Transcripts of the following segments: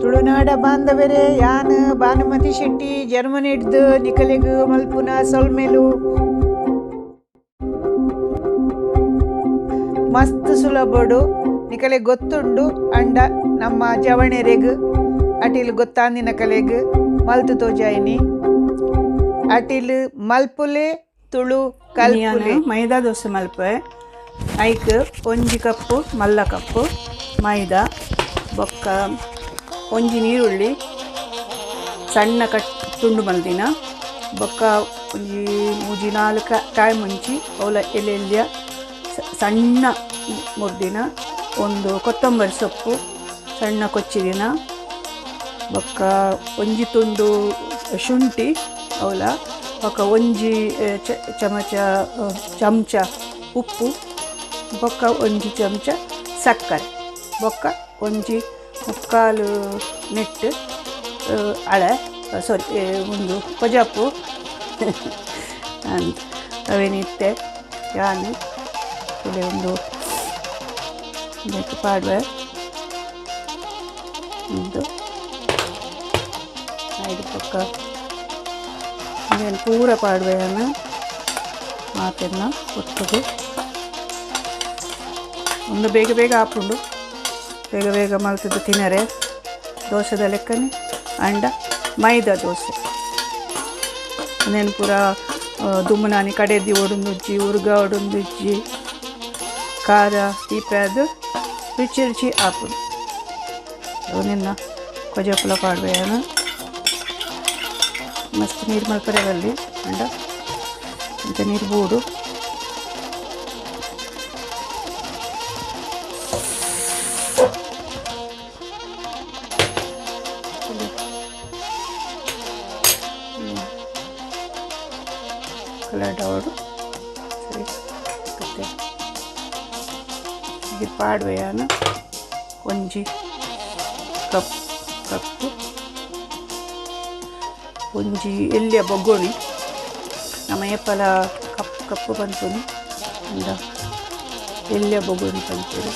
ತುಳುನಾಡ ಬಾಂಧವರೇ, ಯಾನ್ ಭಾನುಮತಿ ಶೆಟ್ಟಿ ಜರ್ಮನಿಡ್ದು ನಿಕಲೆಗ್ ಮಲ್ಪುನ ಸೊಲ್ಮೆಲು. ಮಸ್ತ್ ಸುಲಭಡು ನಿಕಲೆ ಗೊತ್ತುಂಡು ಅಂಡ ನಮ್ಮ ಜವಣೆರೆಗ್ ಅಟಿಲ್ ಗೊತ್ತಾಂದಿನ ಕಲೆಗ್ ಮಲ್ತು ತೋಜಾಯಿನಿ ಅಟಿಲ್ ಮಲ್ಪುಲೆ ತುಳು ಕಲ್ಪುಲೆ. ಮೈದಾ ದೋಸೆ ಮಲ್ಪೆ ಐಕ್ ಒಂಜಿ ಕಪ್ಪು ಮಲ್ಲ ಕಪ್ಪು ಮೈದಾ ಬೊಕ್ಕ ಒಂಜಿ ನೀರುಳ್ಳಿ ಸಣ್ಣ ಕಟ್ ತುಂಡು ಮಲ್ದಿನ ಬೊಕ್ಕ ಒಂಜಿ ಮೂಜಿ ನಾಲ್ಕು ಕಾಯಿ ಮುಂಚಿ ಅವಲ ಎಲೆ ಎಲ್ಯ ಸಣ್ಣ ಮುರ್ದಿನ ಒಂದು ಕೊತ್ತಂಬರಿ ಸೊಪ್ಪು ಸಣ್ಣ ಕೊಚ್ಚಿದಿನ ಬೊಕ್ಕ ಒಂಜಿ ತುಂಡು ಶುಂಠಿ ಅವಲ ಬೊಕ್ಕ ಒಂಜಿ ಚಮಚ ಚಮಚ ಉಪ್ಪು ಬೊಕ್ಕ ಒಂಜಿ ಚಮಚ ಸಕ್ಕರೆ ಬೊಕ್ಕ ಒಂಜಿ ಮುಕ್ಕಾಲು ನೆಟ್ಟು ಅಳೆ ಸಾರಿ ಒಂದು ಕೊಜಪು ಅವೇನಿತ್ತೆ ಯಾನು ಒಂದು ಇದಕ್ಕೆ ಪಾಡುವೆ ಒಂದು ಐದು ಪಕ್ಕ ಇಂದೆನ್ ಪೂರ ಪಾಡುವೆಯನ್ನು ಮಾತೆನ್ನ ಒತ್ತುದು ಒಂದು ಬೇಗ ಬೇಗ ಆಪುಂಡು ಬೇಗ ಬೇಗ ಮಲ್ತದ್ದು ತಿನ್ನರೆ ದೋಸೆದ ಲೆಕ್ಕನೆ ಅಂಡ ಮೈದಾ ದೋಸೆ ಉಂದೆನ್ ಪೂರ ದುಮ್ಮನಾನಿ ಕಡೆದಿ ಒಡೊಂದುಜ್ಜಿ ಉರ್ಗ ಒಡೊಂದುಜ್ಜಿ ಖಾರ ತೀಪೆ ರುಚಿ ರುಚಿ ಆಪುಂಡು ನಿನ್ನ ಕೊಜಪುಲ ಪಾಡುವೆಯನ್ನು ಮಸ್ತ್ ನೀರು ಮಲ್ಪರೆ ಬಲ್ಲಿ ಅಂಡ ಇಂಚ ನೀರು ಬೋಡು ಕಲರ್ ಡೌಡು ಸರಿ ಮತ್ತೆ ಇದು ಪಾಡುವೆಯಾನ ಒಂಜಿ ಕಪ್ ಕಪ್ಪು ಒಂಜಿ ಎಲ್ಯ ಬೊಗ್ಗೋಣಿ ನಮ್ಮ ಏಪಲ ಕಪ್ ಕಪ್ಪು ಪನ್ಪುನಿ ಅಂಡ ಎಲ್ಯ ಬೊಗ್ಗೋಣಿ ಪನ್ಪೆರ್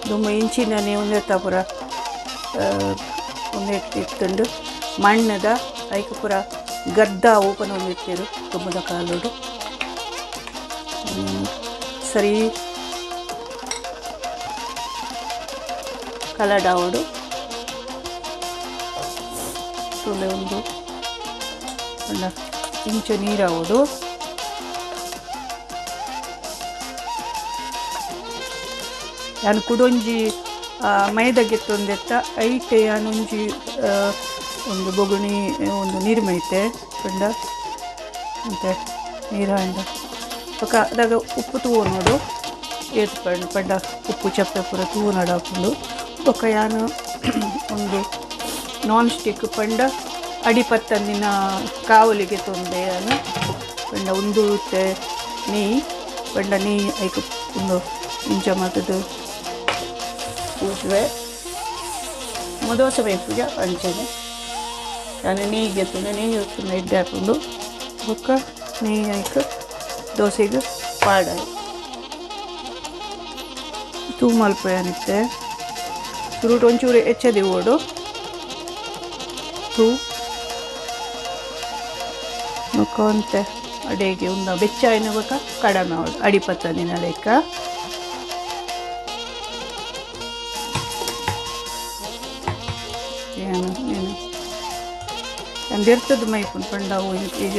ದುಂಬು ಇಂಚಿನನೆ ಉಂದೆತ ಪೂರ ಉಂದೆಟ್ ಇತ್ತುಂಡು ಮಣ್ಣುದ ಐಕ್ ಪೂರ ಗದ್ದ ಓಪನ್ ಒಂದಿತ್ತೆರ್ ದುಂಬುದ ಕಾಲೊಡು ಸರಿ ಕಲಡಾವೊಡು ತುಲೆ ಒಂದು ಪಂಡ ಇಂಚ ನೀರಾವೊಡು ಯಾನ್ ಕುಡೊಂಜಿ ಮೈದಾ ಗೆತ್ತೊಂದೆತ್ತ ಐಟ್ ಯಾನ್ ಒಂಜಿ ಒಂದು ಬೊಗುಣಿ ಒಂದು ನೀರು ಮೈತೆ ಪಂಡ ಅಂತೆ ನೀರಾಂಡ ಬೊಕ ಅದಗ ಉಪ್ಪು ತೂವೊನೊಡು ಏತ್ ಪಂಡ ಪಂಡ ಉಪ್ಪು ಚಪ್ಪೆ ಪೂರ ತೂವೊನೊಡು ಆಪುಂಡು ಬೊಕ ಯಾನ್ ಒಂದು ನಾನ್ ಸ್ಟಿಕ್ ಪಂಡ ಅಡಿಪತ್ತಂದಿನ ಕಾವಲಿಗೆ ತೊಂದೆ ಯಾನ್ ಪಂಡ ಉಂದು ಇತ್ತೆ ನೆಯಿ ಪಂಡ ನೆಯಿ ಐಕ್ ಉಂದು ಇಂಚ ಮಲ್ತುದು ಪೂಜುವೆ ದೋಸೆ ಮೈಪುಜ ಅಂಚನೆ ಯಾನ್ ನೆಯಿ ಗೆತ್ತುಂಡೆ ನೆಯಿ ಗೆತ್ತುಂಡ ಎಡ್ಡೆ ಆಪುಂಡು ಬೊಕ್ಕ ನೆಯಿ ಐಕ್ ದೋಸೆಗ್ ಪಾಡಾಯ್ ತೂ ಮಲ್ಪುವೆ ಯಾನಿತ್ತೆ ಸುರುಟು ಒಂಚೂರು ಎಚ್ಚ ದೀವೊಡು ತೂ ಬೊಕ್ಕ ಒಂತೆ ಅಡೆಗೆ ಒಂದು ಬೆಚ್ಚ ಆಯಿನ ಬೊಕ್ಕ ಕಡಿಮೆ ಆವೊಡು ಅಡಿಪತ್ತಂದಿನ ಲೆಕ್ಕ ಏನು ಏನು ಯಾನ್ ದೆರ್ತುದು ಮೈಪುಂಡು ಪಂಡ ಅವು ಈಗ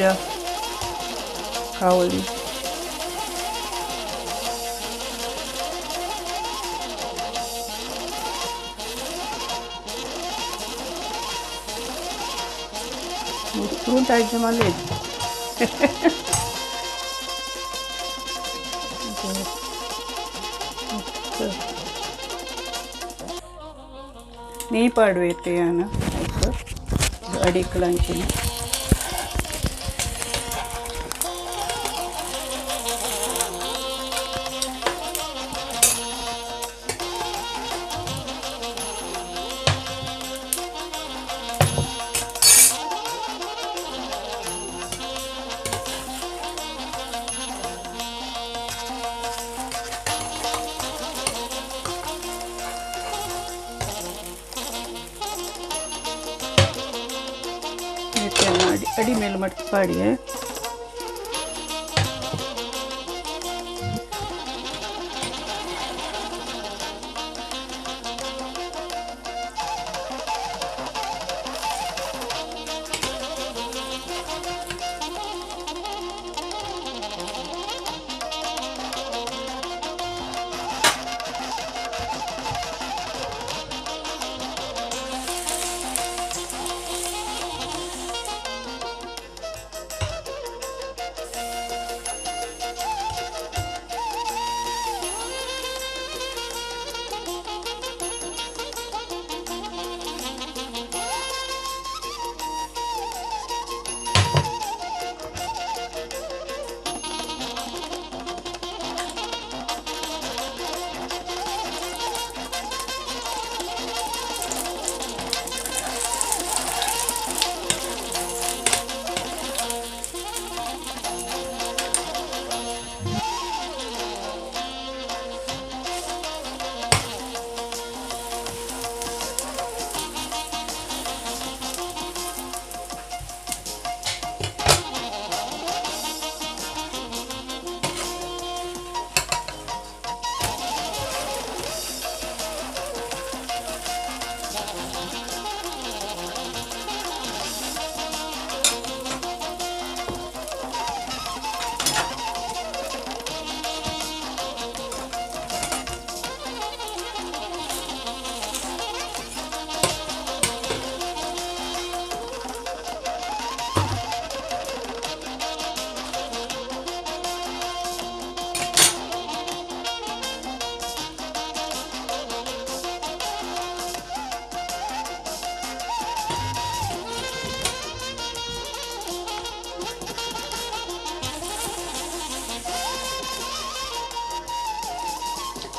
ಕಾವಲಿ ಉಂಟಾಯ್ತು ಮಲ್ಲೆ ನೆಯಿ ಪಾಡುವೆ ಇತ್ತೆ ಯಾನ್ ಐಕ್ ಅಡಿಕ್ಲ ಅಂಚಿನ ಅಡಿ ಮೇಲೆ ಮಡ್ತು ಪಾಡಿ.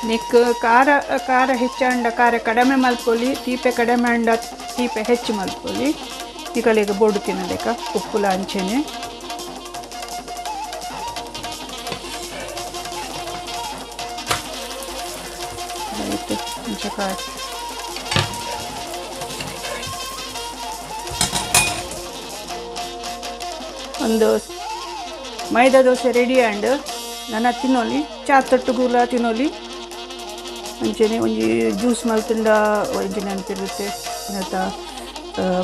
ನಿಕ್ ಖಾರ ಖಾರ ಹೆಚ್ಚಂಡ ಖಾರ ಕಡಿಮೆ ಮಲ್ಪೊಲಿ, ತೀಪೆ ಕಡಿಮೆ ಅಂಡ ತೀಪೆ ಹೆಚ್ಚು ಮಲ್ಪೊಲಿ. ನಿಕಲಿಗೆ ಬೋಡು ತಿನ್ನಲೇಕ ಉಪ್ಪುಲ ಅಂಚೆನೆ. ಅಂಚೆ ಖಾರ ಒಂದು ಮೈದಾ ದೋಸೆ ರೆಡಿ ಆಂಡ್ ನನ್ನ ತಿನ್ನೋಲಿ, ಚಾ ತೊಟ್ಟುಗೂಲ ತಿನ್ನೋಲಿ. ಅಂಚೆನೆ ಒಂಜಿ ಜ್ಯೂಸ್ ಮಲ್ತುಂಡ ಒಂಜಿ ನೆನಪಿರುತ್ತೆ ನೆತ್ತ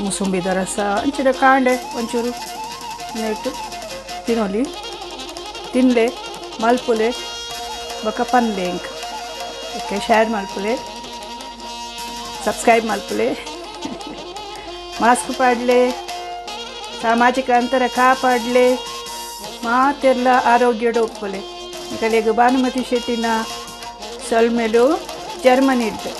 ಮುಸುಂಬಿದ ರಸ ಅಂಚಿನ ಕಾಂಡೆ ಒಂಚೂರು ಇಟ್ಟು ತಿನ್ನೋಲಿ. ತಿನ್ಲೆ ಮಲ್ಪುಲೆ ಬೊಕ ಪನ್ಲೆ ಇಂಕ್. ಓಕೆ, ಶೇರ್ ಮಲ್ಪುಲೆ, ಸಬ್ಸ್ಕ್ರೈಬ್ ಮಲ್ಪುಲೆ, ಮಾಸ್ಕ್ ಪಾಡ್ಲೆ, ಸಾಮಾಜಿಕ ಅಂತರ ಕಾಪಾಡ್ಲೆ, ಮಾತೆಲ್ಲ ಆರೋಗ್ಯದ ಒಪ್ಪುಲೆ. ನಿಕಲೆಗ್ ಭಾನುಮತಿ ಶೆಟ್ಟಿನ ಸೊಲ್ಮೆಲು ಜರ್ಮನಿಡ್ದು.